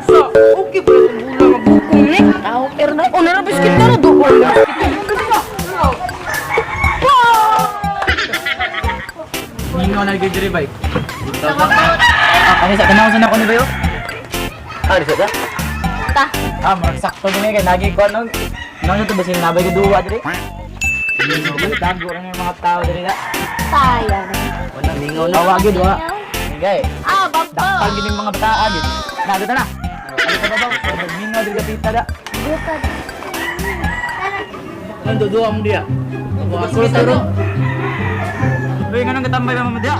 Sa, okay pa yung bula magbukong ni. Tao pero na. Oh, nara biscuit na do. Oh, Ningaw na diri bay. Ah, kani sa tanaw sa nako ni bayo. Ah, di sa ta? Ta. Ah, murag sakto gini kay nagi ko no. Nang to basin nabay ka duwa diri. Dago ra yung mga tao diri na. Sayang. Wala mingaw na. Tawagin wa. Gay. Ah, bambo. Dakpal gini mga bataa gid. Na dito na. Ano sa babaw? Mingaw diri kapita da. Buka. Nang duwa mo diya. Suro. Uy, nganong katambay ba mo diya?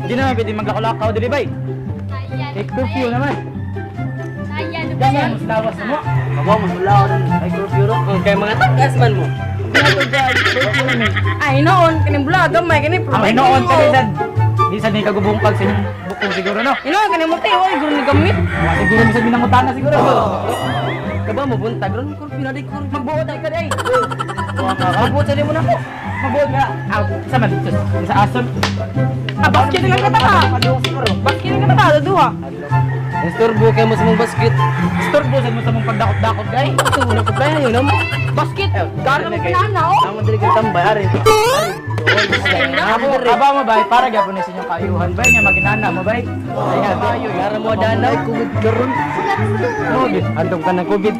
Di naman pwede maglakalakaw diri bay. Take curfew naman. Sayang. Ganyan, mas lawas mo. Kabaw mo mula ron ay curfew ron. Kay mga tagas man mo. Ay, noon, kining bula, gamay, kini Ang hinoon ka di Di sad ni kagubungkag sa inyong bukong siguro no. Inoon, kini muti, oy, guro ni gamit. Wa siguro misad minangutana siguro. Kabaw mo buntag ron curfew na di curfew. Magbuot ay ka day. Magbuot sa di mo na ko. Magbuot ka. Aw, sa man sus, sa ason. Ah, basket lang ka ta. Basket lang ka ta, duha. Istorbo kay mo sa mong basket. Istorbo sad mo sa mong pagdakot-dakot day. Ito na ko tayo na mo. Basket, gana mo kinana, oh. Amo diri kay tambay ari. Abo, aba mo bay para gyapon ni sa inyong kaayuhan bay nya maginana mo bay. Ay nga ayo Ara mo dana COVID karon. COVID, andong ka ng COVID.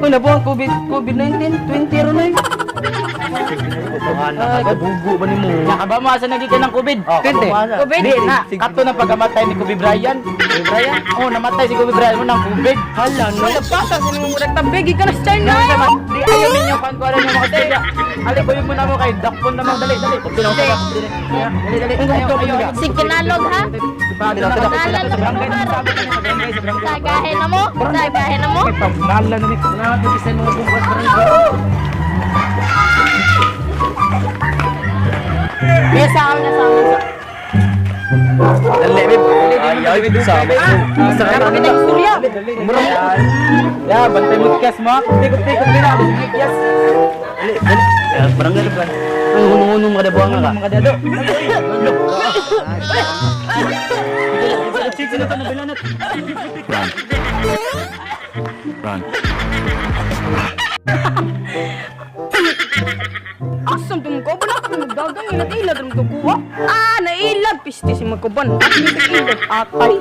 Uy, nabuang COVID COVID-19 20 ron ay. Ay, kabugo ba nimo? Nakaba mo asa nagi ka ng COVID? Kente. COVID? Di na, kato na pagkamatay ni Kobe Bryant. Kobe Bryant? Oh, namatay si Kobe Bryant mo ng COVID. Hala no. Wala pasa sa nimo murag tambig ka na sa China. Di ayaw ninyo kan ko ninyo mga Australia. Ali ko mo na mo kay dakpon na mo dali dali. Dali dali. Ayaw ayaw. Si kinalog ha. Sa barangay na sabi ko sa barangay sa barangay. Sagahin na mo. Sagahin na mo. Pagnalan na ni. Na bisan mga bukas barangay. Yes, sa amin, sa amin. Sa. Dali, babe. Ay, ay, sama. Sa Kita istorya. Ya, bantay mo tikas mo. Tikot tikot din ako tikas. Dali, dali. Ya, barangay ba? Ang hunong-hunong mga dabuang ka. Mga dado. Sino to nabilanat? Run. Run. Asam tong ko ba na magdagang ina ilag ram to kuha. Ah, nailag piste si magkuban. At ilag atay.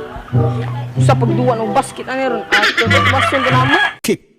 Sa pagduwa ng basket ani ron ato basyon ka na mo. Kick.